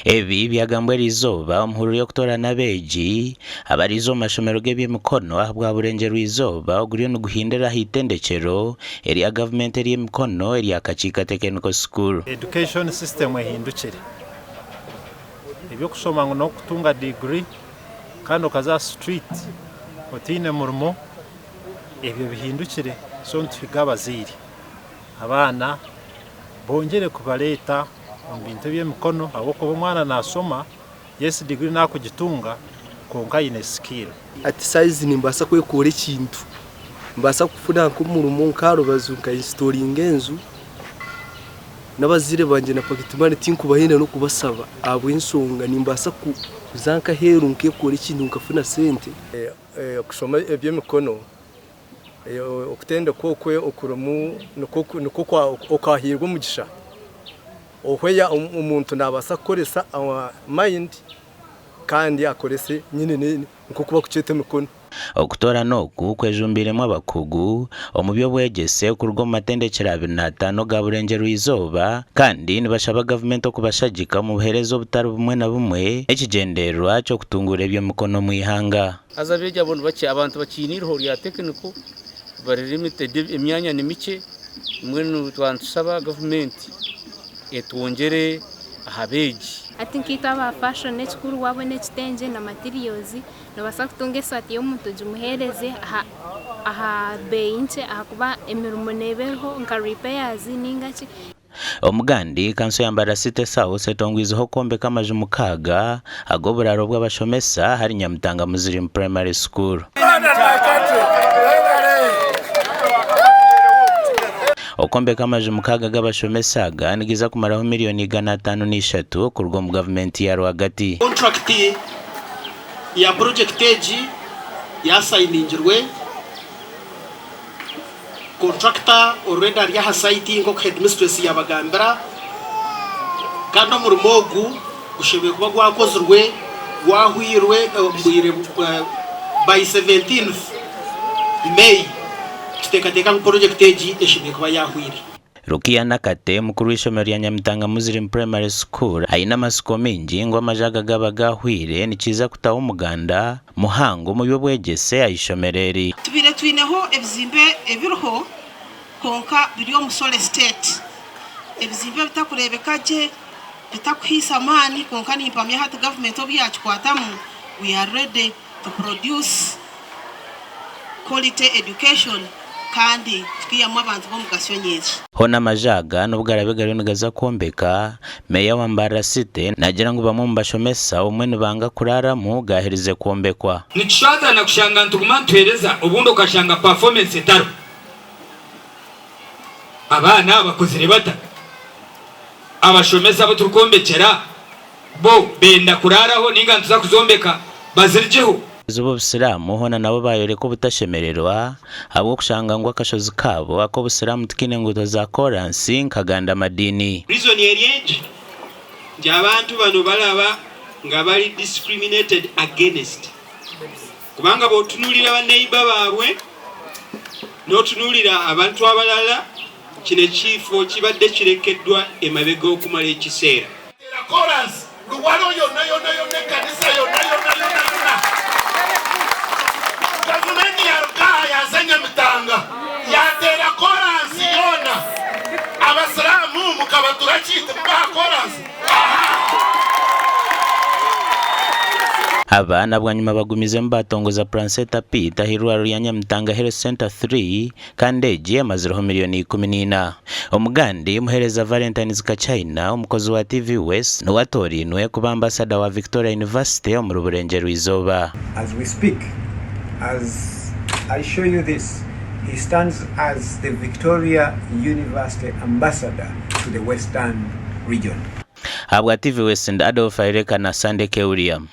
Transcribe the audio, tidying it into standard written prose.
Ebi byagambwa eriizooba omu hururu y'okutoorana abeegi abariiza omu mashomero g'eby'emikono ahabwa Burengyerwa-izooba oguriyo niguhindira aha itendekyero erya gavumenti ery'emikono erya Kakiika Technical School. Education system ehindukire. Eby'okushoma ngu n'okutunga degree kandi okaza aha street otaine murimo, ebyo bihindukire so nituhiga abazaire abaana bongyere kubareeta omu bintu eby'emikono ahabw'okuba omwana naashoma, yes diguri naakugitunga kwonka aine skill. Ati saizi nimbaasa kwekora ekintu, nimbaasa kufuna nk'omurimo nk'aha rubaju nka installinga enju, n'abazaire bangye na pocket money tinkubahenda n'okubasaba ahabw'enshonga nimbaasa kuza nk'aheeru nkekora ekintu nkafuna sente. Okushoma eby'emikono Okutendekwa okwe okurimu nikwo okwahairwe omugisha ohweya omuntu nabaasa kukoresa mind kandi akorese nyine nk'oku barikukyeta emikono. Okutoorana oku kwejumbiiremu abakugu omu by'obwegyese kuruga omu matendekyero 25 ga Burengyerwa-izooba kandi nibashaba gavumenti okubashagika omu buheereza obutari bumwe na bumwe n'ekigyendererwa ky'okutunguura eby'emikono omu ihanga. Haza abeegi abo ni bakye, abantu bakiine eiriho rya tekiniko bari limited, emyanya ni mikye, mbwenu twaba nitushaba gavumenti etwongyere aha beegi. Hati nkaitwe aba fashion ekikuru waabona ekitengye na materials noobaasa kutunga esaati y'omuntu ogimuheereze aha aha beeyi nkye ahakuba emirimo neeba eriho nka repairs ninga ki. Omugandi, Kanso ya Mbarara City South etongwizeho okwombeka amaju mukaaga ag'oburaaro bw'abashomesa ahari Nyamutanga Muslim Primary School. Okwombeka amaju mukaaga g'abashomesa aga nigiza kumaraho miriyoni 503 kuruga omu gavumenti ya rwagati. Kontrakiti ya purojekiti egi yasayiningirwe. Contractor already ari aha site nk'oku headmistress yabagambira kandi omurimo ogu gushemereire kuba gwakozirwe gwahwirwe omu bwire by 17th May tuteekateeka ngu project egi eshemereire kuba yahwire. Rukia Nakate, mukuru w'eishomero rya Nyamitanga Muslim Primary School aine amatsiko maingi ngu amaju aga gaaba gaahweire nikiija kutaho omuganda muhango omu by'obwegyese aha ishomero eri. Tubaire twineho ebizimbe ebiriho kwonka biri omu sorry state, ebizimbe ebitakureebeka gye, bitakuhaisa maani kwonka nimpamya hati gavumenti obu yaakikwatamu we are ready to produce quality education kandi tukiihamu abantu b'omugasyo nyingi. Hoona amaju aga n'obu garaabe gariyo nigaza kwombeka, Meeya wa Mbarara City naagira ngu bamwe omu bashomesa obumwe nibanga kuraaramu gaaherize kwombekwa. Nikishwazana kushanga nituguma nituheereza obundi okashanga performance etariho. Abaana bakozire bata? Abashomesa abu turikwombekyera bo benda kuraaraho ninga nituza kuzombeka bazirugyeho? Abayobozi b'obusiraamu hoona nabo baayoreka obutashemererwa ahabw'okushanga ngu akashozi kaabo ak'obusiraamu tikaine nguuto za koransi nk'agandi amadiini. Reason eri egi nti abantu bano balaba nga bali discriminated against kubanga bwotunulira ba neighbor babwe notunulira abantu abalala kino ekyifo kibadde kirekeddwa emabega okumala ekiseera. Teera koransi Luwalo yona yona yona ekanisa yona yona yona yona gavumenti yaruga aha yaza Nyamitanga yateera koransi yoona abasiramu mukabatura ki timubaha koransi aha. Aba na bwanyima bagumizemu batongoza Pranceta Pit ah'eirwariro rya Nyamitanga Health Centre 3 kandi egi emazireho miriyoni 14. Omugandi, Muheereza Valentines Kachaina, omukozi wa TV West, niwe atoorainwe kuba ambasada wa Victoria University omuri Burengyerwa-izooba. As we speak, as I show you this, he stands as the Victoria University Ambassador to the Western Region. Ahabwa TV West, ndi Adolf Aireka na Sandeke William.